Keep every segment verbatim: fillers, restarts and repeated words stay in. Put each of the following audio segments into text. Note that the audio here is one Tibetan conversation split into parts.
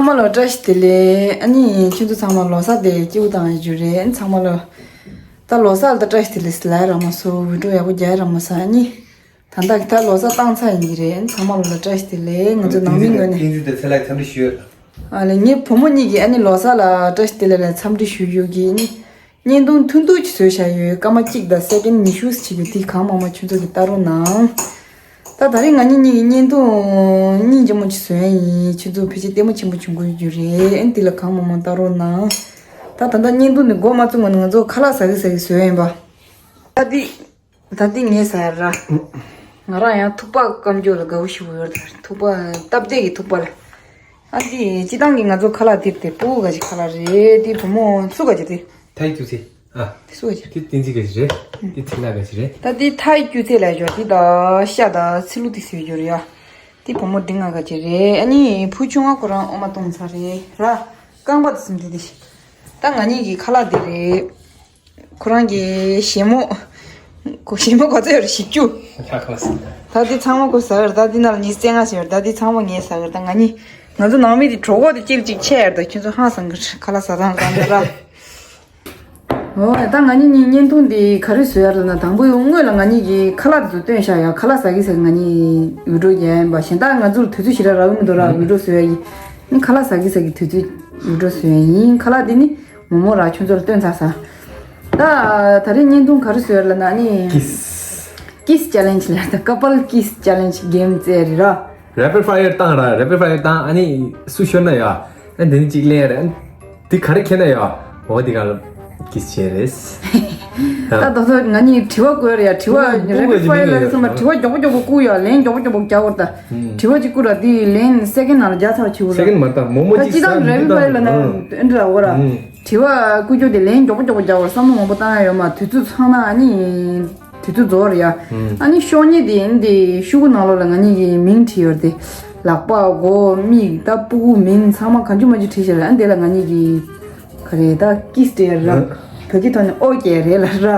ཚང་མ་ལ་བཀྲ་ཤིས་བདེ་ལེགས། ཨ་ནི་ཁྱོད་ཚོ་ཚང་མ་ལོ་གསར་དེ་སྐྱིད་པོ་བཏང་ཡོད་རྒྱུ་རེད། ཨ་ནི་ཚང་མ་ལ་ད་ལོ་གསར་ལ་ད་བཀྲ་ཤིས་བདེ་ལེགས་ལབ་ཡ་རག་མ་སོང་། བི་ཌི་ཡོ་ཡག་པོ་རྒྱག་ཡ་རག་མ་སོང་། ཨ་ནི་ད་ལྟ་གི་ད་ལོ་གསར་བཏང་ཚར་ཡིན་གྱི་རེད། ཨ་ནི་ཚང་མ་ལ་ད་བཀྲ་ཤིས་བདེ་ལེགས། ང་ཚོ་ནང་མི་ངོས་ནས། བསྟན་འཛིན་དང་ཚེ་ལགས་འཚམས་འདྲི་ཞུ། ཨ་ལས་ངའི་བུ་མོ་གཉིས་ཀྱིས་ཨ་ནི་ལོ་གསར་ལ་བཀྲ་ཤིས་བདེ་ལེགས་ལ་འཚམས་འདྲི་ཞུ་ཡོད་ཀྱི། ཨ་ནི་བརྙན་ཐུང་ཐུང་ཐུང་ཅིག་བཟོས་བཞག་ཡོད། སྐར་མ་གཅིག་དང་སེ་ཀེན་ཉི་ཤུ་ཅིག་ཡོད། དེ་གང་མང་མང་ཁྱོད་ཚོ་གིས་ལྟ་རོགས་གནང་། ད་ད་རེས་ང་གཉིས་གཉིས་ཀྱིས་བརྙན་ཐུང་སྙིང་རྗེ་མོ་ཅིག་བཟོས་ཡིན། ཁྱོད་ཚོ་ཕལ་ཆེར་ལྟད་མོ་ཆེན་པོ་བྱུང་གི་ཡོད་རྒྱུ་རེད། ཨ་ནི་དེ་ལ་གང་མང་མང་ལྟ་རོགས་གནང་། ད་ད་ལྟ་བརྙན་ཐུང་འདི་འགོ་མ་བཙུགས་སྔོན་ནས་ང་ཚོ་ཁ་ལག་ཟ་གི་ཟ་གི་བཟོས་ཡིན་པ། ད་འདི། ད་འདི་ངས་ཟ་ཡ་ར། ང་རང་ཡང་ཐུག་པ་སྐམ་རྒྱུ་ལ་དགའ་བོ་ཞེ་པོ་ཡོད་རེད། ཐུག་པ་སྟབས་བདེ་གི་ཐུག་པ་ལ། ཨ་འདི་སྤྱི་བཏང་གི་ང་ཚོ་ཁ་ལག་འདིར་དེ་སྤུ་གུ་ག་ཅིག་ཁ་ལག་རེད། འདི་བུ་མོ་སུ་ག་ཅིག་དེ། ཐའི་སྐྱུ་ཚེ། ཨ། དེ་སུ་ག་ཅིག་དེ་བསྟན་འཛིན་ག་ཅིག་རེད། དེ་ཐིག་ལ་ག་ཅིག་རེད། ད་འདི་ཐའི་སྐྱུ་ཚེ་ལ་ཞོག་འདི་ད་ཤ་ད་ཚི་ལུ་དེ་བཟོས་རྒྱུ་རེད་ཡ། འདི་བུ་མོ་འབྲིང་ང་ག་ཅིག་རེད། ཨ་ནི་བུ་ཆུང་བ་ཁོ་རང་ཨོ་མ་བཏུང་ཚར་རེད་ར། རྐང་པ་དེ་ཟིན་འདི་དེ། ད་ང་གཉིས་ཀྱི་ཁ་ལག་འདི་རེད། ཁོ་རང་གི་ཞལ་མོ། ཁོ་ཞལ་མོ་ག་ཚོད་ཡོད་རེད། བཞི་བཅུ། ལྷག་ཁ་སོང་། ད་འདི་ཚང་མ་ཁོ་ཟ་གི་རེད། ད་འདི་ནང་ལ་ཉི་ཤུ་རྩ་ལྔ་ཟིན་ཡོད་རེད། ད་འདི་ཚང་མ་ངས་ཟ་གི་རེད། ད་ང་གཉིས། ང་ཚོ་ནང་མི་དེ་གྲོད་ཁོག་དེ་ཅིག་ཅིག་ཆེ་ཡོད་རེད། ད་ཁྱོད་ཚོ་ཧང་སང་གི་རེད། ཁ་ལག་ཟ་སྟངས་ལ་ད་འདི་ར། འོ་ད་ང་གཉིས་གཉིས་བརྙན་ཐུང་འདི་ག་རེ་བཟོས་ཡ་རེད་ལབ་ན། དང་པོ་ཡོང་སྔོན་ལ་ང་གཉིས་ཀྱིས་ཁ་ལག་དེ་ཚོ་སྟོན་བཞག་ཡ། ཁ་ལག་ཟ་གི་ཟ་གི་ང་གཉིས་བི་ཌི་ཡོ་རྒྱག་ཡ་ཡིན་པ། གཞན་དག་ང་ཚོར་དུས་ཚོད་ཞེ་དྲག་རག་གི་མི་འདུག་ར། བི་ཌི་ཡོ་བཟོ་ཡ་ཡིན། ནི་ཁ་ལག་ཟ་གི་ཟ་གི་དུས་ཚོད་བི་ཌི་ཡོ་བཟོ་ཡ་ཡིན། ཁ་ལག་འདི་ནི་མོག་མོག་ར་ཁྱོད་ཚོར་སྟོན་ཚར་ས། ད་ད་རེས་བརྙན་ཐུང་ག་རེ་བཟོས་ཡོད་ལབ་ན་ནི། ཀིས། ཀིས་ཅེ་ལེན་ཇི་ལབ། ད་ཀ་པལ་ཀིས་ཅེ་ལེན་ཇི་གེམ་རྩེ་རེད་ར། རེ་པིཌ་ཕ་ཡར་བཏང་ར། རེ་པིཌ་ཕ་ཡར་བཏང་། ཨ་ནི་སུ་ཤོར་ན་ཡ། ཨ་འདི་ནི་གཅིག་ལེན་རེད། ཨ་འདི་ག་རེ་ཁྱེར་ན་ཡ། འོ་འདི་ག་ལ་ཀིས་བྱས་རེད། ད་དོ་ཚོ་ང་གཉིས་དྲི་བ་བཀོད་རེད་ཡ། དྲི་བ་རེ་པིཌ་ཕ་ཡར་ལ་སོང་ན་དྲི་བ་མགྱོགས་པོ་མགྱོགས་པོ་བསྐུར་ཡ། ལན་མགྱོགས་པོ་མགྱོགས་པོ་རྒྱག་དགོས་རེད། ད་དྲི་བ་གཅིག་བསྐུར་ར། འདི་ལན་སེ་ཀེན་ནང་ལ་རྒྱག་ཚར་བ་བྱེད་དགོས་ར། སེ་ཀེན་མ་ད་མོག་མོག་ད་ཅིག་སྤྱི་བཏང་ཟ་རེ་པིཌ་ཕ་ཡར་ལ་ན་འདི་འདྲ་འོ་ར། དྲི་བ་བསྐུར་རྒྱུ་དེ་ལན་མགྱོགས་པོ་མགྱོགས་པོ་རྒྱག་དགོས་ར། བསམ་བློ་མང་པོ་བཏང་ཡ་ཡོད་མ། དུས་ཚོད་ཚང་ན་ཨ་ནི། དུས་ཚོད་རྫོགས་རེད་ཡ། ཨ་ནི་ཤོག་ངོས་དེ་ཨ་ནི་དེ་ཤོག་གུ་ནང་ལོགས་ལ་ང་གཉིས་ཀྱི་མིང་བྲིས་ཡོད་རེད་དེ། ལག་པ་མགོ་མིག་ད་སྤུ་གུ་མིང་ཚང་མ་གང་བྱུང་མང་བྱུང་བྲིས་བཞག་རེད། ཨ་ནི་དེ་ལ་ང་གཉིས་ཀྱི་ག་རེ་ད་ཀིས་སྤྲད་ཡོད་རེད། བོད་སྐད་ཐོག་ནས་ཨོ་ཀེ་རེད་ལབ་ར།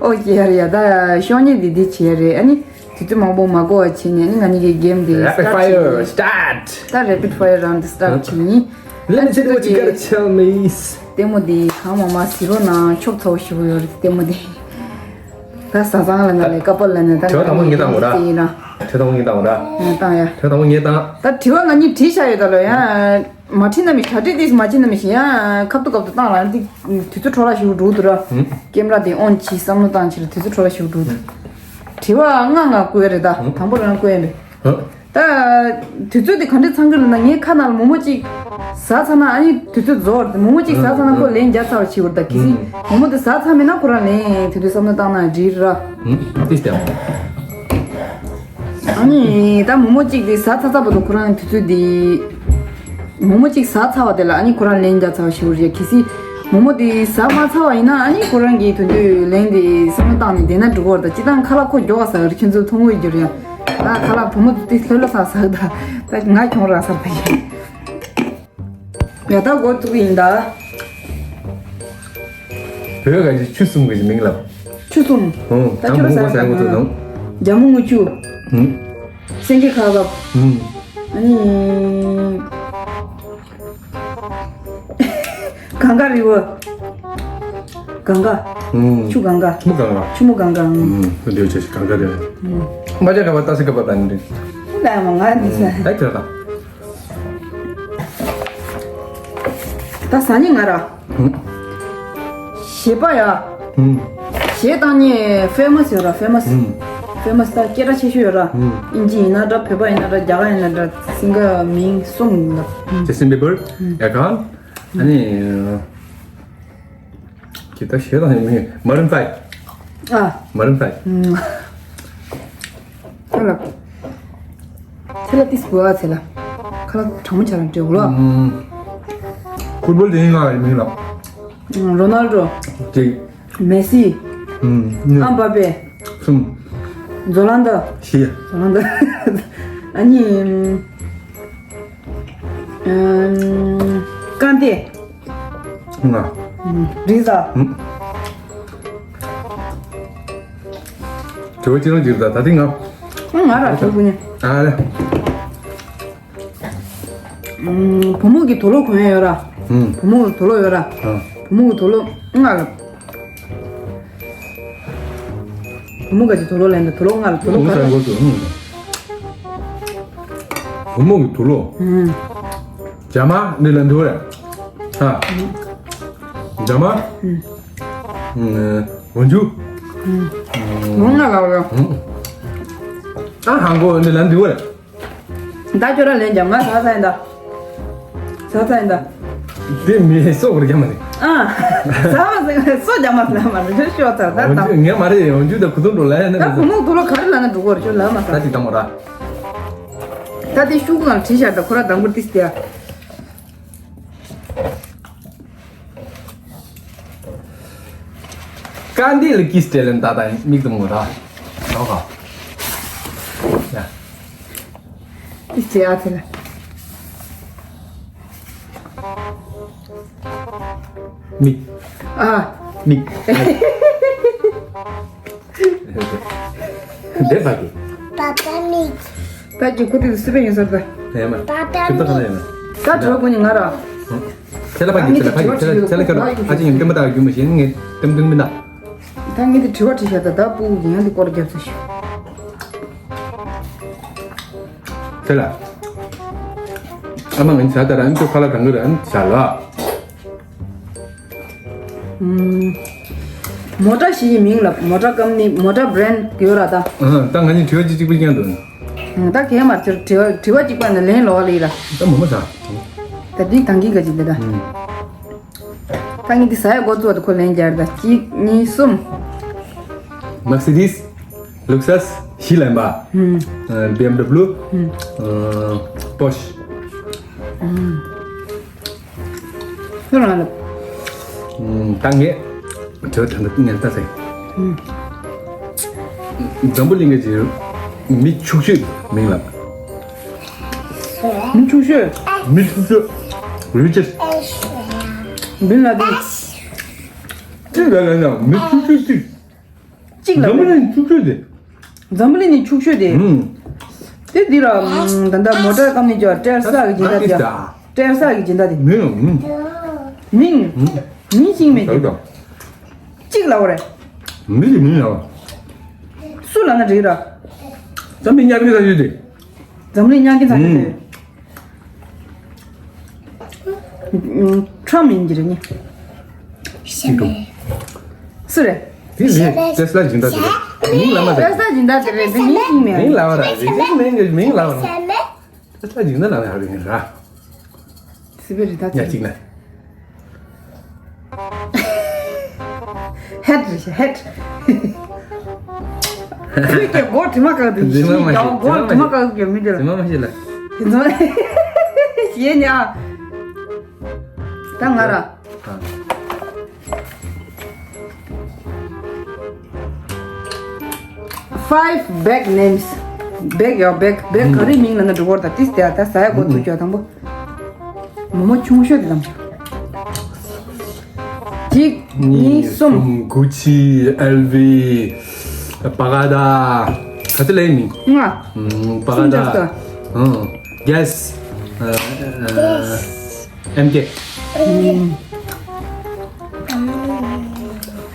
ཨོ་ཀེ་རེད་ཡ། ད་ཤོག་ངོས་དེ་འདི་བྱས་རེད། ཨ་ནི་དུས་ཚོད་མང་པོ་མ་འགོར་བ་བྱས་ནས་ཨ་ནི་ང་གཉིས་ཀྱི་གེམ་དེ་Rapid fire start. ད་རེ་པིཌ་ཕ་ཡར་རའུན་ཌི་སི་ཊར་བྱེད་ཡིན། Let me tell you what you gotta tell me. ལྟད་མོ་འདི་གང་མང་མང་གཟིགས་རོགས་གནང་། ཆོབ་ཚ་བོ་ཞེ་པོ་ཡོད་རེད་ལྟད་མོ་འདི། ད་བཟའ་ཚང་ལ་ན་ལས་ཀ་པར་ལ་ན་ད་དྲི་བ་དང་པོ་ངས་བཏང་དགོས་ར། ཟེར་ཡིན་ན། དྲི་བ་དང་པོ་ངས་བཏང་དགོས་ར། ང་བཏང་ཡ། དྲི་བ་དང་པོ་ངས་བཏང་། ད་དྲི་བ་ང་གཉིས་བྲིས་བཞག་ཡོད་ད་ལོ་ཡ། མ་བྲིས་ན་མི་ཤ་བྲིས་ཏིས་མ་བྲིས་ན་མི་ཤི་ཡ། ཁབ་ཏུ་ཁབ་ཏུ་བཏང་ལ་འདི་དུས་ཚོད་འཕྲོ་བརླག་ཞེ་པོ་འགྲོ་འདུག་ར། ཀེམ་ར་དེ་ཨོན་བྱས་བསམ་བློ་བཏང་བྱས་ལ་དུས་ཚོད་འཕྲོ་བརླག་ཞེ་པོ་འགྲོ་འདུག་དྲི་བ་ལྔ་ལྔ་བཀོད་རེད་ད། དང་པོ་རང་བཀོད་ཡིན་པས། ད་དུས་ཚོད་དེ་ག་འདྲས་ཚང་གི་རེད་ན། ངའི་ཁ་ནང་ལ་མོག་མོག་ཅིག་ཟ་ཚར་ན་ཨ་ནི་དུས་ཚོད་རྫོགས་རེད། མོག་མོག་ཅིག་ཟ་ཚར་ན་ཁོ་ལན་རྒྱག་ཚར་བ་བྱེད་དགོས་རེད། ད་གལ་སྲིད་མོག་མོག་དེ་ཟ་ཚར་མེད་ན་ཁོ་རང་ལན་དེ་དུས་བསམ་བློ་བཏང་ན་འགྲིག་ར། ཨུམ། ཏིས་ཏེ། ཨ་ནི་ད་མོག་མོག་ཅིག་དེ་ཟ་ཚར་ཚར་བར་དུ་ཁོ་རང་དུས་ཚོད་དེ། མོག་མོག་ཅིག་ཟ་ཚར་བ་དེ་ལ་ཨ་ནི་ཁོ་རང་ལན་རྒྱག་ཚར་བ་བྱེད་དགོས་རེད། གལ་སྲིད་མོག་མོག་དེ་ཟ་མ་ཚར་བ་ཡིན་ན་ཨ་ནི་ཁོ་རང་གིས་དུས་ཚོད་ལན་དེ་བསམ་བློ་བཏང་ནས་བསྡད་ན་འགྲིག་གི་རེད། ད་སྤྱི་བཏང་ཁ་ལག་ཁོ་མགྱོགས་པ་ཟ་གི་རེད། ཁྱོད་ཚོ་མཐོང་གི་ཡོད་རྒྱུ་རེད་ཡ། ད་ཁ་ལག་བུ་མོ་དེ་ལྷོད་ལྷོད་ཚ་ཟ་གི། ད་ད་ང་གྱོང་རག་ཚར་ད་ཡིན། ཡ་ད་འགོ་བཙུགས་ཡིན་ད། བོད་ག་ཞིག་ཆུ་གསུམ་གི་མིང་ལབ། ཆུ་གསུམ། ཨོ། ད་ད་ཁྱོད་མོ་ཟ་གོ་ཡ་ཟ་གོ་ད་ནོ། རྒྱ་མོ་དངུལ་ཆུ། ཨུམ། སེང་གེ་ཁ་བབ། ཨུམ། ཨ་ནི། གངྒཱ་རི་བོ། གངྒཱ། ཨུམ། ཆུ་གངྒཱ། ཆུ་མོ་གངྒཱ། ཆུ་མོ་གངྒཱ། ཨུམ། ཨུམ། འདི་ཆ་ཞིག་གངྒཱ་རེད། ཨུམ། མ་ཇ་ག་བ་ཏ་སི་ག་བ་བ་ནི། ད་མ་ང་འདི་ས། ཨུམ། ད་ཁྱོད་ད། ད་ཟ་ནི་ང་ར། ཨུམ། གཞས་པ་ཡ། ཨུམ། གཞས་བཏང་ནི་ཕེ་མ་སི་ཡོད་ར། ཕེ་མ་སི། ཨུམ། ཕེ་མ་སི་ད་སྐད་གྲགས་ཆེ་ཤོས་ཡོད་ར། ཨུམ། ཨིན་ཇི་ཡིན་ན་འདྲ། བོད་པ་ཡིན་ན་འདྲ། རྒྱ་གར་ཡིན་ན་འདྲ། སིང་གར་མིང་གསུམ་ལ། ཨུམ། ཇ་སི་ཊིན་བི་བར། ཨུམ། ཨེ་ཀོན། ཨ་ནི། ཁྱེད་ད་གཞས་དང་མིང་མ་རུན་ཕའིབ། ཨ། མ་རུན་ཕའིབ། ཨུམ། ཁ་ལག་ཚེ་ལ་ཏིས་བུ་ཨ་ཚེ་ལ། ཁ་ལག་གྲང་མོ་ཆ་རང་སྤྲད་འོ་ལ། ཨུམ། ཕུཊ་བོལ་དེ་ཡིན་ང་ཡི་མིང་ལ། ཨུམ། རོ་ནལ་ཌོ། གཅིག་མེ་སི། ཨུམ། གཉིས། ཨམ་བ་པེ། གསུམ། ཛོ་ལན་ཏ། བཞི། ཛོ་ལན་ཏ། ཨ་ནི། ཨུམ། ཀན་ཏེ། ལྔ། ཨུམ། རི་ཟ། ཨུམ། དྲི་བ་གཅིག་རང་གཅིག་རེད་ད། ད་ཐེངས་ང་། ང་ར་དྲི་བ་ཀུན་ནས། ཨ་རེ། ཨུམ། བུ་མོ་གི་དུག་ལོག་གོན་ཡ་ཡོད་ར། ཨུམ། བུ་མོ་གི་དུག་ལོག་ཡོད་ར། ཨ། བུ་མོ་གི་དུག་ལོག་ལྔ་ལ། བུ་མོ་ག་ཅིག་དུག་ལོག་ལེན་ད། དུག་ལོག་ལྔ་ལ། དུག་ལོག་ག་རེ། བུ་མོ་གི་དུག་ལོག་ཨུམ། རྒྱ་མ་ནི་ལ་འདུག་ར། ཨ། རྒྱ་མ། ཨུམ། འོན་ཇུ། ཨུམ། ལྔ་ལ་ར། ཨུམ། ཨ། ཧང་གོ་ནི་ལ་འདུག་ར། ད་ཁྱོད་རང་ལེན་ཀྱང་ང་ཟ་ས་ཡིན་ད། ཟ་ས་ཡིན་ད། དེ་མི་སོག་རྒྱ་མ་རེད། ཨ། ཟ་བ་ཟེར་སོ་རྒྱ་མ་ཟ་མ་རེད། ཤོག་ཚར་ད་ད། ངས་མ་རེད། འོན་ཇུ་ད་ཁུ་ཐུང་འགྲོ་ལ་ཡ་ནི། ད་བུ་མོ་དུག་ལོག་ག་རེ་ལ་ན་འགྲོ་གོ་རེད། ཁྱོད་ལ་མ་ཟ། ད་དེ་དང་མོ་ར། ད་དེ་ཤུགས་ངང་བྲིས་ཤག་ད་ཁོ་ར་དང་པོ་ཏིས་ཏེ་ཡ། ཀ་འདི་ལ་ཀིས་སྤྲད་ལེན་ད་ད་མིག་དུ་མོ་ད། ལོ་ག་ཡ། ཀིས་སྤྲད་ཨ་ཚེ་ལ། མིག་ཨ། མིག་འདེབས་པ་གི། པ་པ་མིག་ད་ཀྱི་ཁུ་ཏི་སི་པན་ཡིན་ས་ད། ཡ་མ། པ་པ་ཁྱོད་ད་ག་ན་ཡ་མ། ད་དྲི་བ་ཀུན་ནི་ང་ར། ཚེ་ལ་ཕ་གི། ཚེ་ལ་ཕ་གི། ཚེ་ལ། ཚེ་ལ་ཁྱོད་ཨ་ཅེ་ཡིན་སྟོན་པ་དག་རྒྱུ་མ་ཤེས་ངས་ལྟེམ་ལྟེམ་མི་ན། ད་ངས་དེ་དྲི་བ་དྲིས་ཤག་ད་ད་སྤུ་གུ་ཡང་དེ་སྐོར་རྒྱབ་ཚོད་ཤོག་ཚེ་ལ། ཨ་མ་ང་ཚ་ད་ར་ཨ་ནི་ཁ་ལ་གང་གི་ར་ཨ་ནི་ཚ་ལ། ཨུམ། མོ་ཊ་ཞིག་གི་མིང་ལ། མོ་ཊ་ཀམ་ནི། མོ་ཊ་བྷི་རེན་ཌི་ཡོད་ར་ད། ཨ། ད་ང་གཉིས་དྲི་བ་གཅིག་གཅིག་པུ་ཀྱང་འདུག་ཨ། ད་གས་མ་དྲི་དྲི་བ་དྲི་བ་གཅིག་པ་ནི་ལན་ལོག་ལི་ལ། ད་མོ་མོ་ཟ། ད་འདི་དང་གི་ག་ཅིག་འདི་ད། ཨུམ། ད་ངས་འདི་ཟ་ཡ་འགོ་བཙུགས་པ་དེ་ཁོ་ལན་རྒྱག་རེད་ད། གཅིག་གཉིས་གསུམ། Mercedes། Lexus། བཞི་ལན་པ། ཨུམ། ཨ། BMW། ཨུམ། ཨ། Porsche། ཨུམ། ཁྱོད་རང་ལ། ཨུམ། ད་ངས་དྲི་བ་དེ་འདྲ་ངས་ལྟ་ཚེ། ཨུམ། འཛམ་བུ་གླིང་གི་མི་ཕྱུག་ཤོས་མིང་ལ། མི་ཕྱུག་ཤོས། མི་ཕྱུག་ཤོས། Richest། མིང་ལ་དེ། གཅིག་ལ་ལ་ན་མི་ཕྱུག་ཤོས་གཅིག་གཅིག་ལ། འཛམ་བུ་གླིང་ཕྱུག་ཤོས་དེ། འཛམ་བུ་གླིང་ནས་ཕྱུག་ཤོས་དེ། ཨུམ། དེ་འདི་ར། ཨམ། ད་ལྟ་མོ་ཊ་ཀམ་ནི་ཅོ་ཊེ་ས་གི་སྦྱིན་བདག་དེ། ཊེ་ས་གི་སྦྱིན་བདག་དེ། མིང་། མིང་། མིང་། མིང་ཅིག་མེད་དེ། གཅིག་ལ་བ་རེད། མི་གི་མིང་ལ་བ། སུ་ལ་ན་འགྲིག་ར། འཛམ་གླིང་ཉག་གི་ས་ཡོད་དེ། འཛམ་གླིང་ཉག་གི་ས་ཡོད་དེ། ཨུམ། ཁྲམ་ཡིན་གྱི་རེད་ནི། སུ་རེད། དེ་ལས་ཊེ་སི་ལ་སྦྱིན་བདག་དེ་རེད། མིང་ལ་མ་ཊེ་རེད། སི་ལ་སྦྱིན་བདག་དེ་རེད། དེ་མིང་ཅིག་མེད། མིང་ལ་བ་ར་རེད། དེ་མིང་གི་མིང་ལ་བ་ར། ཊེ་སི་ལ་སྦྱིན་བདག་ལ་ཡ་རེད་ར། སི་པེ་རི་ད་ཉག་གཅིག་ན། ཧེད་རེད་ཤག་ཧེད། ཁྱོད་ཀྱི་མགོ་དྲི་མ་བཀག་དུས་ཤིག་ཀྱང་མགོ་དྲི་མ་བཀག་གི་མི་འདིར། དྲི་མ་མ་ཤེས་ལ། དེ་ཚོ་ཞེས་ཉག་ད་ང་ར། Five bag names. Bag ཡོ་bag. Bag ག་རེ་མིང་ལ་ན་འགྲོ་གོ་ད་ཏིས་ཏེ་ད་ཟ་ཡ་གོ་ཚུགས་ཀྱོ་དང་པོ། མོ་མོ་ཆུང་ཤོས་དེ་དང་། གཅིག་གཉིས། གཉིས་གསུམ། གསུམ། Gucci། ཨེལ་ཝི། Prada། ག་ཚོད་ལས་མིང་། ལྔ། ཨམ། Prada། གསུམ་བརྒྱབ་སོ། ཨང་། Guess། ཨ། ཨ། ཨེམ་ཀེ། ཨུམ།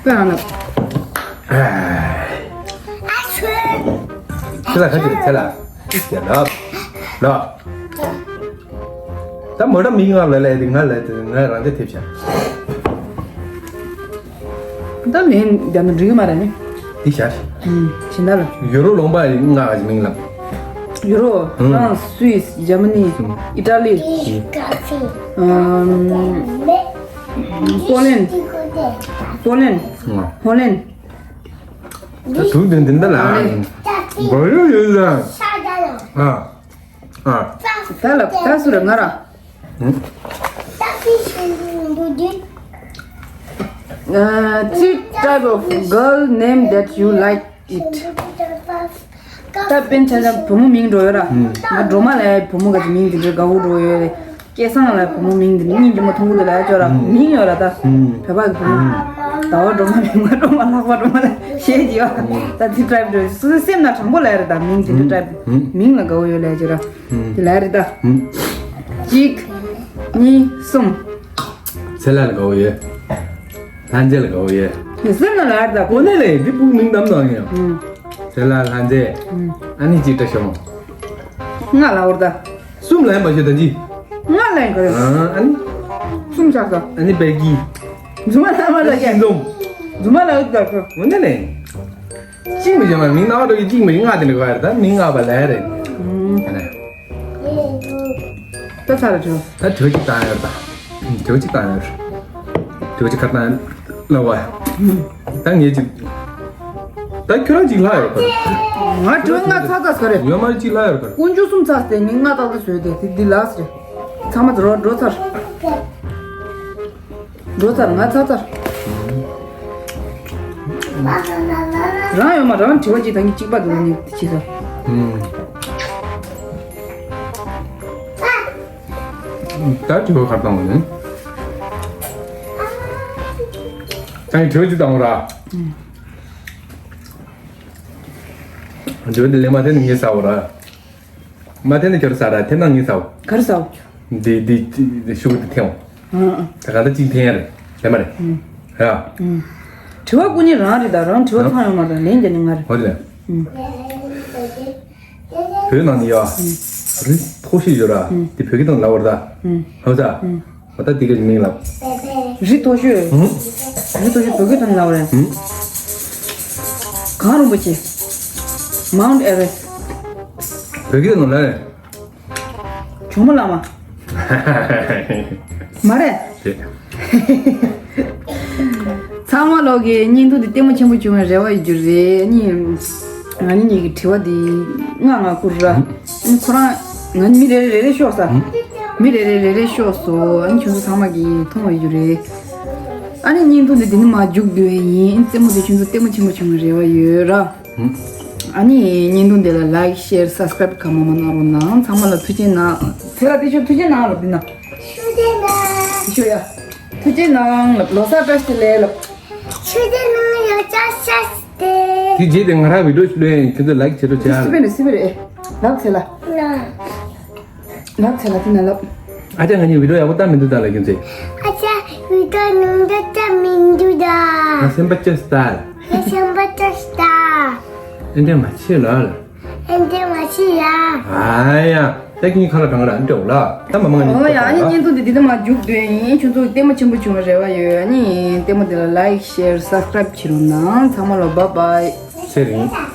དཔེ་རང་ལ། ཨ། ཁྱེད་ལ་ཁ་ཅིག་ཁྱེད་ལ། ཡ་ལབ། ལབ། ད་མོ་ཊ་མིང་ང་ལ་ལས་དེ་ང་ལས་དེ་ང་རང་དེ་ཐེབས་བྱ། ད་མིང་རྒྱབ་ན་འགྲིག་གི་མ་རེད་ནི། འདི་བཞག་ཨུམ། ཕྱི་ཟླ་ལ། ཡུ་རོབ་ལུང་པ་ཡི་ལྔ་གི་མིང་ལབ། ཡུ་རོབ། ཨུམ། ཧྥ་རན་སི། སུད་སི། འཇར་མ་ནི། ཨུམ། ཨི་ཊ་ལི། ཨུམ། པོ་ལན། པོ་ལན། ཨུམ། ཧོ་ལན། ད་དུག་འདི་འདི་འདི་ལ། ཧོ་ལན། གོ་ཡོད་ཡོད་ལ། ཨ། ཨ། ད་ལབ་ད་སུ་རེད་ང་ར། ཨུམ། Uh, three type of girl name that you like it. ད་དཔེར་ན་ཆ་བཞག་བུ་མོ་མིང་འགྲོ་ཡོད་ར། ང་སྒྲོལ་མ་ལ་བུ་མོ་ག་ཅིག་མིང་དེ་འདྲ་དགའ་བོ་འགྲོ་ཡོད་རེད། སྐལ་བཟང་ལ་བུ་མོ་མིང་དེ་འདྲ་སྙིང་རྗེ་མོ་མཐོང་གི་འདུག་ལ་ཡ་ཅོ་ར། ཨུམ། མིང་ཡོད་ར་ད། ཨུམ། བོད་པ་གི་བུ་མོ། ཨུམ། ཟླ་བ་སྒྲོལ་མ། མིག་དམར་སྒྲོལ་མ། ལྷག་པ་སྒྲོལ་མ་ལ་ཞེས་བགྱི་བ། ཨུམ། ད་དེ་ཊའིབ་འགྲོ་སུ་སེམས་ན་དྲང་པོ་ལ་ཡ་རེད་ད། མིང་དེ་འདྲ་ཊའིབ། ཨུམ། མིང་ལ་དགའ་བོ་ཡོད་ལ་ཡ་ཅོ་ར། དེ་ལ་རེད་ད། ཨུམ། གཅིག་གཉིས། གསུམ། ཚེ་ལྷ་ལ་དགའ་བོ་ཡོད། ལྷ་མཛེས་ལ་དགའ་བོ་ཡོད། ནི་སེམས་ན་ལ་ཡར་ད་གོ་ནས་ལས་འདི་ཕུག་མིང་གཏམ་དང་ཡང་། ཚེ་ལྷ་ལྷ་མཛེས། ཨ་ནི་ཅི་བཀྲ་ཤོམ། ང་ལ་འོར་ད། གསུམ་ལ་ཡང་མ་ཤོད་ད་ཅི། ང་ལ་ཡང་ག་རེ། ཨ་ནི། གསུམ་ཆགས་སོ། ཨ་ནི་པད་སྐྱིད། རྫུན་མ་ལ་མ་ལ་ཡ། ཤིང་འཛོམས། རྫུན་མ་ལ་ཡ་ད་ཁོ། འོ་ན་ནས། གཅིག་མི་བྱུང་བ་མིང་ནག་འགྲོ་གི་གཅིག་མི་ལྔ་དེ་འདྲ་ག་རེ་ད་མིང་ལྔ་པ་ལས་རེད། ཨ་ནི། ད་ཚར་བྱོས། ད་དྲི་བ་གཅིག་བཏང་ཡོད་ད། དྲི་བ་གཅིག་བཏང་ཡོད། དྲི་བ་གཅིག་ཁ་བཏང་ལ་བ། ད་ངས་གཅིག་ད་ཁྱོད་རང་གཅིག་ལྷག་ཡོད་ཁོ། ང་དྲི་བ་ལྔ་ཚར་ཚར་ས་རེད། ཡོད་མ་རེད་གཅིག་ལྷག་ཡོད་ཁོ། དཀོན་མཆོག་གསུམ་ཚར་སྟེ་ངས་ལྔ་ཏག་ཏག་བཟོས་ཏེ་དེ་འདི་ལགས་རེད། ཚང་མ་འགྲོ་འགྲོ་ཚར། འགྲོ་ཚར་ང་ཚར་ཚར། རང་ཡོད་མ་རང་དྲི་བ་གཅིག་ད་ངས་གཅིག་པ་འདུག་ནི་དེ་ཅི་ཟེར། ད་དྲི་བ་ག་རེ་བཏང་བ་ཡིན། ད་ངས་དྲི་བ་གཅིག་བཏང་བ་ར། དྲི་བ་འདི་ལན་མ་འཐེན་ནས་ངས་ཟ་བ་ར། མ་འཐེན་ནས་ཁྱོད་ཟ་ར་འཐེན་ན་ངས་ཟ་བ། ག་རེ་ཟ་བ། འདི་འདི་འདི་ཤུ་གུ་འདི་འཐེན་བ། ཨང་ཨང་། ད་ག་ད་གཅིག་འཐེན་ཡ་རེད་ལན་མ་རེད། ཨང་། ཡ། ཨང་། དྲི་བ་ཀུན་ནི་རང་རེད་ད་རང་དྲི་བ་ཨང་། ཚང་ཡོང་མ་རེད་ལན་རྒྱག་ནི་ང་རེད། ཧོ་ལེ། ཨང་། བོད་ནང་ནས་ཡ། རི་མཐོ་ཤོས་ཡོད་ར། དེ་བོད་སྐད་ཐོག་ལབ་པར་ད། ཧོ་ཙ། ཧོ་ད་དེ་ག་མིང་ལབ། རི་མཐོ་ཤོས། རི་མཐོ་ཤོས་བོད་སྐད་ཐོག་ལབ་པར། གངས་རིན་པོ་ཆེ། Mount Everest། བོད་སྐད་ཐོག་ལབ་རེད། ཇོ་མོ་གླང་མ། མ་རེད། རེད། ཚང་མ་ལོག་གི་བརྙན་ཐུང་འདི་ལྟད་མོ་ཆེན་པོ་བྱུང་བའི་རེ་བ་ཡོད་རྒྱུ་རེད། ནི་ང་གཉིས་གཉིས་ཀྱི་དྲི་བ་འདི་ང་ང་བསྐུར་ར། ནི་ཁོ་རང་ང་གཉིས་མི་རེ་རེ་རེ་རེ་ཤོག་ས། མི་རེ་རེ་རེ་རེ་ཤོག་སོ། ཨ་ནི་ཁྱོད་ཚོ་ཚང་མ་གིས་མཐོང་བའི་རྒྱུ་རེད། ཨ་ནི་བརྙན་ཐུང་འདི་འདི་ནས་མར་མཇུག་བསྡུ་བའི་ཡིན། ཨ་ནི་རྩེད་མོ་འདི་ཁྱོད་ཚོ་ལྟད་མོ་ཆེན་པོ་བྱུང་བའི་རེ་བ་ཡོད་ར། ཨ་ནི་བརྙན་ཐུང་འདི་ལ་like share subscribe གང་མང་མང་གནང་རོགས་གནང་། ཚང་མ་ལ་ཐུགས་རྗེ་གནང་། ཚེ་ར་ཏི་ཤོ་ཐུགས་རྗེ་གནང་ལབ་འདི་ན། ཐུགས་རྗེ་གནང་། ཏི་ཤོ་ཡ། ཐུགས་རྗེ་གནང་ལབ། ལོ་གསར་བཀྲ་ཤིས་བདེ་ལེགས་ལབ། ཐུགས་རྗེ་གནང་ཡ་བཀྲ་ཤིས་བདེ། དེ་རྗེས་དེ་ང་རང་བི་ཌིའོ་ཞིག་ལོས་ཡིན། ཁྱོད་ཚོ་like བྱེད་རོགས་བྱ། སི་པེ་རེ་སི་པེ་རེ་ལབ་ཚེ་ལ། ལབ་ཚེ་ལ་དེ་ན་ལབ། ཨ་ཅག་ང་གཉིས་བི་ཌིའོ་ཡག་པོ་བལྟ་མི་འདུག་ད་ལ་ཁྱོད་ཚོས། ཨ་ཅག་བི་ཌིའོ་ནང་དུ་བལྟ་མི་འདུག་ད། ང་སེམས་པ་སྐྱོ་སྟ། ང་སེམས་པ་སྐྱོ་སྟ། ཨེ་འདྲ་མ་བྱེད་ལ། ཨེ་འདྲ་མ་བྱེད་ཡ། ཨ་ཡ། ད་ཁྱོད་གཉིས་ཁ་ལ་གྲང་ར་འདྲ་འོ་ལ། ད་མ་མང་ནི་ཨོ་ཡ། ཨ་ནི་བརྙན་ཐུང་འདི་འདི་ལྟ་མ་མཇུག་བསྡུས་ཡིན། ཁྱོད་ཚོ་ལྟད་མོ་ཆེན་པོ་བྱུང་བའི་རེ་བ་ཡོད། ཨ་ནི་ལྟད་མོ་འདི་ལ་like share subscribe བྱེད་རོགས་གནང་། ཚང་མ་ལ་bye bye། ཚེ་རིང་།